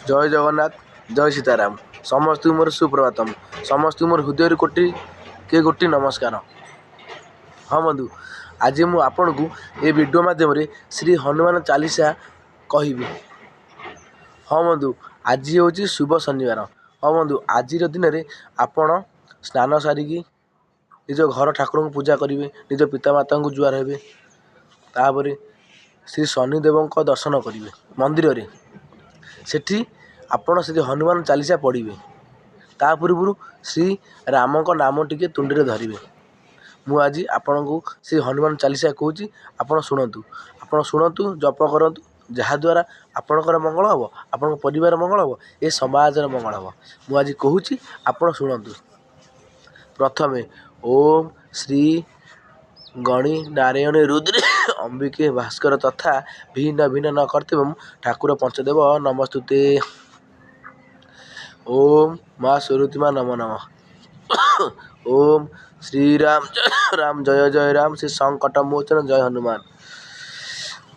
ଜୟ ଜଗନ୍ନାଥ, ଜୟ ସୀତାରାମ। ସମସ୍ତଙ୍କୁ ମୋର ସୁପ୍ରଭାତମ, ସମସ୍ତଙ୍କୁ ମୋର ହୃଦୟରୁ କୋଟି କେ ଗୋଟି ନମସ୍କାର। ହଁ ବନ୍ଧୁ, ଆଜି ମୁଁ ଆପଣଙ୍କୁ ଏ ଭିଡ଼ିଓ ମାଧ୍ୟମରେ ଶ୍ରୀ ହନୁମାନ ଚାଳିଶା କହିବି। ହଁ ବନ୍ଧୁ, ଆଜି ହେଉଛି ଶୁଭ ଶନିବାର। ହଁ ବନ୍ଧୁ, ଆଜିର ଦିନରେ ଆପଣ ସ୍ନାନ ସାରିକି ନିଜ ଘର ଠାକୁରଙ୍କୁ ପୂଜା କରିବେ, ନିଜ ପିତାମାତାଙ୍କୁ ଜୁହାର ହେବେ, ତାପରେ ଶ୍ରୀ ଶନିଦେବଙ୍କ ଦର୍ଶନ କରିବେ ମନ୍ଦିରରେ। ସେଠି ଆପଣ ସେଠି ହନୁମାନ ଚାଳିଶା ପଢ଼ିବେ। ତା ପୂର୍ବରୁ ଶ୍ରୀ ରାମଙ୍କ ନାମ ଟିକେ ତୁଣ୍ଡିରେ ଧରିବେ। ମୁଁ ଆଜି ଆପଣଙ୍କୁ ଶ୍ରୀ ହନୁମାନ ଚାଳିଶା କହୁଛି, ଆପଣ ଶୁଣନ୍ତୁ, ଆପଣ ଶୁଣନ୍ତୁ, ଜପ କରନ୍ତୁ, ଯାହାଦ୍ୱାରା ଆପଣଙ୍କର ମଙ୍ଗଳ ହେବ, ଆପଣଙ୍କ ପରିବାର ମଙ୍ଗଳ ହେବ, ଏ ସମାଜର ମଙ୍ଗଳ ହେବ। ମୁଁ ଆଜି କହୁଛି, ଆପଣ ଶୁଣନ୍ତୁ। ପ୍ରଥମେ ଓମ୍ ଶ୍ରୀ ଗଣି ନାରାୟଣ ରୁଦ୍ରେ ଅମ୍ବିକେ ଭାସ୍କର ତଥା ଭିନ୍ନ ଭିନ୍ନ ନ କର୍ତ୍ତବ୍ୟମ୍ ଠାକୁର ପଞ୍ଚଦେବ ନମସ୍ତୁତେ। ଓମ୍ ମା ସୁରୁତି ମା ନମ ନମ। ଓମ୍ ଶ୍ରୀରାମ ଜୟ ରାମ ଜୟ ଜୟ ରାମ, ଶ୍ରୀ ସଙ୍କଟ ମୋଚନ ଜୟ ହନୁମାନ।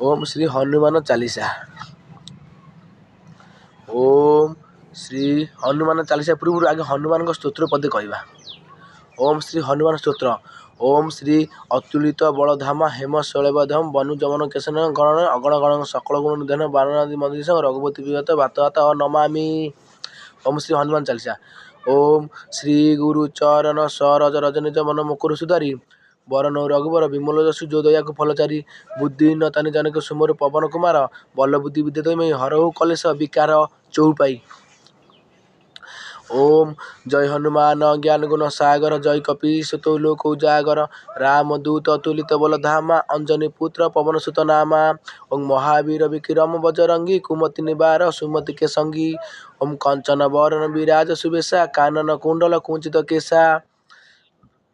ଓମ୍ ଶ୍ରୀ ହନୁମାନ ଚାଳିଶା। ଓମ୍ ଶ୍ରୀ ହନୁମାନ ଚାଳିଶା ପୂର୍ବରୁ ଆଗେ ହନୁମାନଙ୍କ ସ୍ତୋତ୍ର ପଦେ କହିବା। ଓମ୍ ଶ୍ରୀ ହନୁମାନ ସ୍ତୋତ୍ର। ଓମ୍ ଶ୍ରୀ ଅତୁଳିତ ବଳଧାମ ହେମ ଶୈଳବଧମ ବନୁ ଯମନ କେଶନ ଗଣ ଅଗଣ ଗଣ ସକଳ ଗୁଣ ନିଧନ ବାରଣାଦି ମନ୍ଦିର ରଘୁପତି ବିଗତ ବାତ ନମାମି। ଓମ୍ ଶ୍ରୀ ହନୁମାନ ଚାଳିଶା। ଓମ୍ ଶ୍ରୀ ଗୁରୁ ଚରଣ ସରଜ ରଜ ନିଜ ମନ ମୁକୁର ସୁଧାରୀ, ବରନ ରଘୁବର ବିମଲ ଯଶୁ ଯୋ ଦୟାକୁ ଫଲଚାରୀ। ବୁଦ୍ଧିହୀନ ତାନି ଜନକ ସୁମର ପବନ କୁମାର, ବଲ ବୁଦ୍ଧି ବିଦ୍ୟା ଦୈମୟୀ ହରହୁ କଲେଶ ବିକାର ଚଉପାଇ। ଓମ୍ ଜୟ ହନୁମାନ ଜ୍ଞାନ ଗୁଣ ସାଗର, ଜୟ କପିଶ ଲୋକ ଉଜାଗର। ରାମଦୂତ ଅତୁଳିତ ବଲଧାମା, ଅଞ୍ଜନୀ ପୁତ୍ର ପବନ ସୁତ ନାମା। ଓಂ ମହାବୀର ବିକ୍ରମ ବଜରଙ୍ଗୀ, କୁମତି ନିବାର ସୁମତି କେ ସଙ୍ଗୀ। ଓಂ କଞ୍ଚନ ବରନ ବିରାଜ ସୁବେଶା, କାନନ କୁଣ୍ଡଲ କୁଞ୍ଚିତ କେଶା।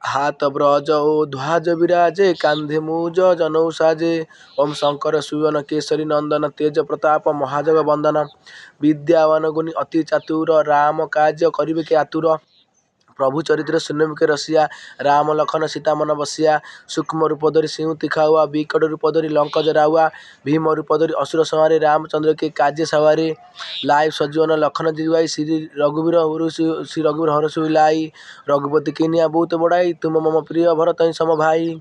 ହାତ ବ୍ରଜ ଓ ଧ୍ୱଜ ବିରାଜେ, କାନ୍ଧେ ମୁଜ ଜନଉ ସାଜେ। ଓಂ ଶଙ୍କର ସୁବନ କେଶରୀ ନନ୍ଦନ, ତେଜ ପ୍ରତାପ ମହାଜଗ ବନ୍ଦନ। ବିଦ୍ୟାବାନ ଗୁଣି ଅତି ଚାତୁର, ରାମ କାର୍ଯ୍ୟ କରିବେ କି ଆତୁର। ପ୍ରଭୁ ଚରିତ୍ର ଶୁଣିବେ ରସିଆ, ରାମ ଲଖନ ସୀତା ମନ ବସିଆ। ସୂକ୍ଷ୍ମ ରୂପ ଧରି ସିଉଁତି ଖାଉଆ, ବିକଟ ରୂପ ଧରି ଲଙ୍କ ଜରାଉଆ। ଭୀମ ରୂପ ଧରି ଅସୁର ସଂହାରେ, ରାମଚନ୍ଦ୍ର କେ କାର୍ଯ୍ୟେ ସୱାରେ। ଲାଇଭ୍ ସଜୀବନ ଲଖନ ଜିୱାଇ, ଶ୍ରୀ ରଘୁବୀର ଶ୍ରୀ ରଘୁବୀର ହରଷୁ ଲାଇ। ରଘୁପତି କିନିଆ ବହୁତ ବଡ଼ାଇ, ତୁମ ମମ ପ୍ରିୟ ଭରତ ସମ ଭାଇ।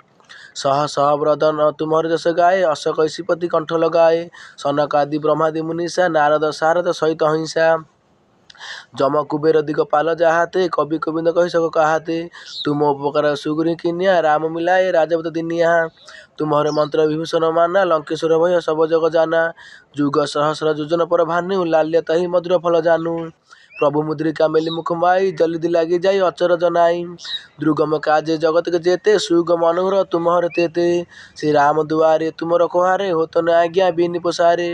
ସହ ସହ ବ୍ରଦନ ତୁମର ଯଶ ଗାଏ, ଅସ କୈଶିପତି କଣ୍ଠ ଲଗାଏ। ସନକାଦି ବ୍ରହ୍ମାଦି ମୁନିଷା, ନାରଦ ସାରଦ ସହିତ ହଇଁସା। ଯମ କୁବେର ଦିଗପାଲ ଯାହାତେ, କବି ଗୋବିନ୍ଦ କହି ସକ କାହାତେ। ତୁମ ଉପକାର ସୁଗ୍ରୀବ କିନିଆ, ରାମ ମିଲାଏ ରାଜପଦ ଦିନିଆ। ତୁମର ମନ୍ତ୍ର ବିଭୀଷଣ ମାନା, ଲଙ୍କେଶ୍ୱର ଭୟ ସବ ଜଗ ଜାନା। ଯୁଗ ସହସ୍ର ଯୋଜନ ପର ଭାନୁ, ଲାଲ୍ୟ ତହି ମଧୁର ଫଲ ଜାନୁ। ପ୍ରଭୁ ମୁଦ୍ରିକା ମେଲି ମୁଖ ମାଇ, ଜଲଦି ଲାଗି ଯାଇ ଅଚରଜ ନାଇ। ଦୁର୍ଗମ କାଜେ ଜଗତ ଯେତେ, ସୁଗମ ଅନୁଗ୍ରହ ତୁମର ତେତେ। ଶ୍ରୀ ରାମ ଦୁଆରେ ତୁମ ରଖୁଆରେ, ହୋତ ନ ଆଜ୍ଞା ବିନି ପୋଷାରେ।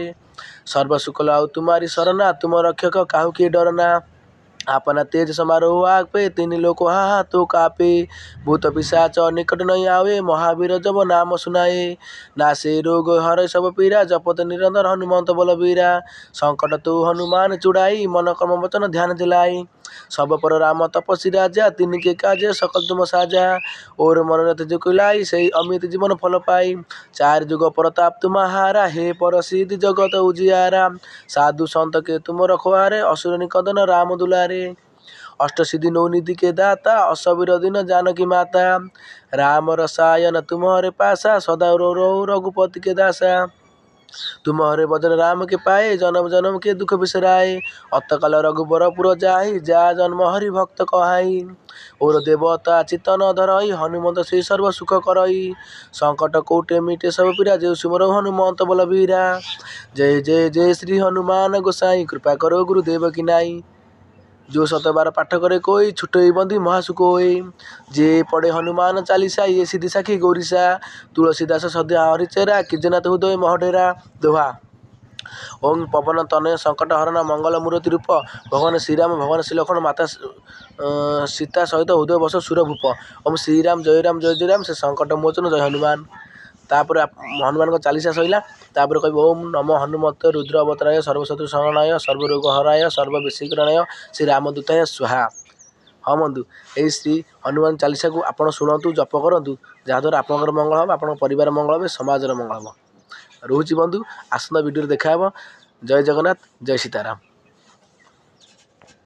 ସର୍ବ ସୁଖ ଆଉ ତୁମାରି ସରନା, ତୁମ ରକ୍ଷକ କାହୁ କିଏ ଡରନା। ଆପନା ତେଜ ସମାରୋହ ଆପେ, ତିନି ଲୋକ ହା ତୋ କାପେ। ଭୂତ ପିଶାଚ ନିକଟ नहीं ଆୱେ, ମହାବୀର ଜବ ନାମ ସୁନାଏ। ନାସେ ରୋଗ ହରେ ସବୁ ପୀରା, ଜପତ ନିରନ୍ତର ହନୁମନ୍ତ ବଲବୀରା। ସଙ୍କଟ ତୁ ହନୁମାନ ଚୁଡ଼ାଇ, ମନ କର୍ମ ବଚନ ଧ୍ୟାନ ଦିଲାଇ। ସବ ପର ରାମ ତପସ୍ୱୀ ରାଜା, ତିନିକେ କାଜେ ସକଳ ତୁମ ସାଜା। ଓର ମନୋରଥ ଯୋ लाई, ସେଇ ଅମିତ ଜୀବନ ଫଲ ପାଇ। ଚାରି ଯୁଗ ପ୍ରତାପ ତୁମହାରା, ହେ ପରସିଦ୍ଧି ଜଗତ ଉଜିଆରା। ସାଧୁ ସନ୍ତ କେ ତୁମ ରଖୁଆରେ, ଅସୁର ନିକନ୍ଦନ ରାମ ଦୁଲାରେ। ଅଷ୍ଟସିଦ୍ଧି ନୌ ନିଧି କେ ଦାତା, ଅସବୀର ଦିନ ଜାନକୀ ମାତା। ରାମ ରସାୟନ ତୁମରେ ପାସା, ସଦା ରହୁ ରଘୁପତି କେ ଦାସା। ତୁମରେ ଭଜନ ରାମ କେ ପାଏ, ଜନମ ଜନମ କେ ଦୁଃଖ ବିସରାଏ। ଅତକାଲ ରଘୁବରପୁର ଯାହି, ଯା ଜନ୍ମ ହରି ଭକ୍ତ କହାଇ। ଓର ଦେବତା ଚିତ୍ତନ ଧରଇ, ହନୁମନ୍ତ ଶ୍ରୀ ସର୍ବ ସୁଖ କରଇ। ସଙ୍କଟ କୋଟେ ମିଟେ ସବୁ ପୀରା, ଯେଉଁ ସୁମର ହନୁମନ୍ତ ବଲବୀରା। ଜୟ ଜୟ ଜୟ ଶ୍ରୀ ହନୁମାନ ଗୋସାଇ, କୃପା କରୋ ଗୁରୁଦେବ କି ନାଇ। जो शतबार पाठ करे कोई, छुटई बंदी महासुख होई। जे पढ़े हनुमान चालीसा, ये सिद्धि साखी गौरीसा। तुलसीदास सद्य हरिचेरा, किजनाथ हृदय महडेरा। दोहा। ଓଂ ପବନ ତନୟ ସଙ୍କଟ ହରଣ ମଙ୍ଗଳ ମୂର୍ତ୍ତି ରୂପ, ଭଗବାନ ଶ୍ରୀରାମ ଭଗବାନ ଶ୍ରୀ ଲକ୍ଷ୍ମଣ ମାତା ସୀତା ସହିତ ଉଦୟ ବସ ସୁରଭୂପ। ଓମ୍ ଶ୍ରୀରାମ ଜୟ ରାମ ଜୟ ଜୟ ରାମ, ସେ ସଙ୍କଟ ମୋଚନ ଜୟ ହନୁମାନ। ତାପରେ ହନୁମାନଙ୍କ ଚାଳିଶା ସଇଲା, ତାପରେ କହିବ ଓମ୍ ନମ ହନୁମତ ରୁଦ୍ର ଅବତାରାୟ ସର୍ବଶତ୍ରୁ ଶରଣାୟ ସର୍ବରୋଗ ହରାୟ ସର୍ବ ବିଶୀକରଣାୟ ଶ୍ରୀ ରାମଦୂତାୟ ସ୍ୱାହା। ହଁ ବନ୍ଧୁ, ଏଇ ଶ୍ରୀ ହନୁମାନ ଚାଳିଶାକୁ ଆପଣ ଶୁଣନ୍ତୁ, ଜପ କରନ୍ତୁ, ଯାହାଦ୍ୱାରା ଆପଣଙ୍କର ମଙ୍ଗଳ ହେବ, ଆପଣଙ୍କ ପରିବାର ମଙ୍ଗଳ ହେବ, ସମାଜର ମଙ୍ଗଳ ହେବ। ରହୁଛି ବନ୍ଧୁ, ଆସନ୍ତା ଭିଡ଼ିଓରେ ଦେଖାହେବ। ଜୟ ଜଗନ୍ନାଥ, ଜୟ ସୀତାରାମ।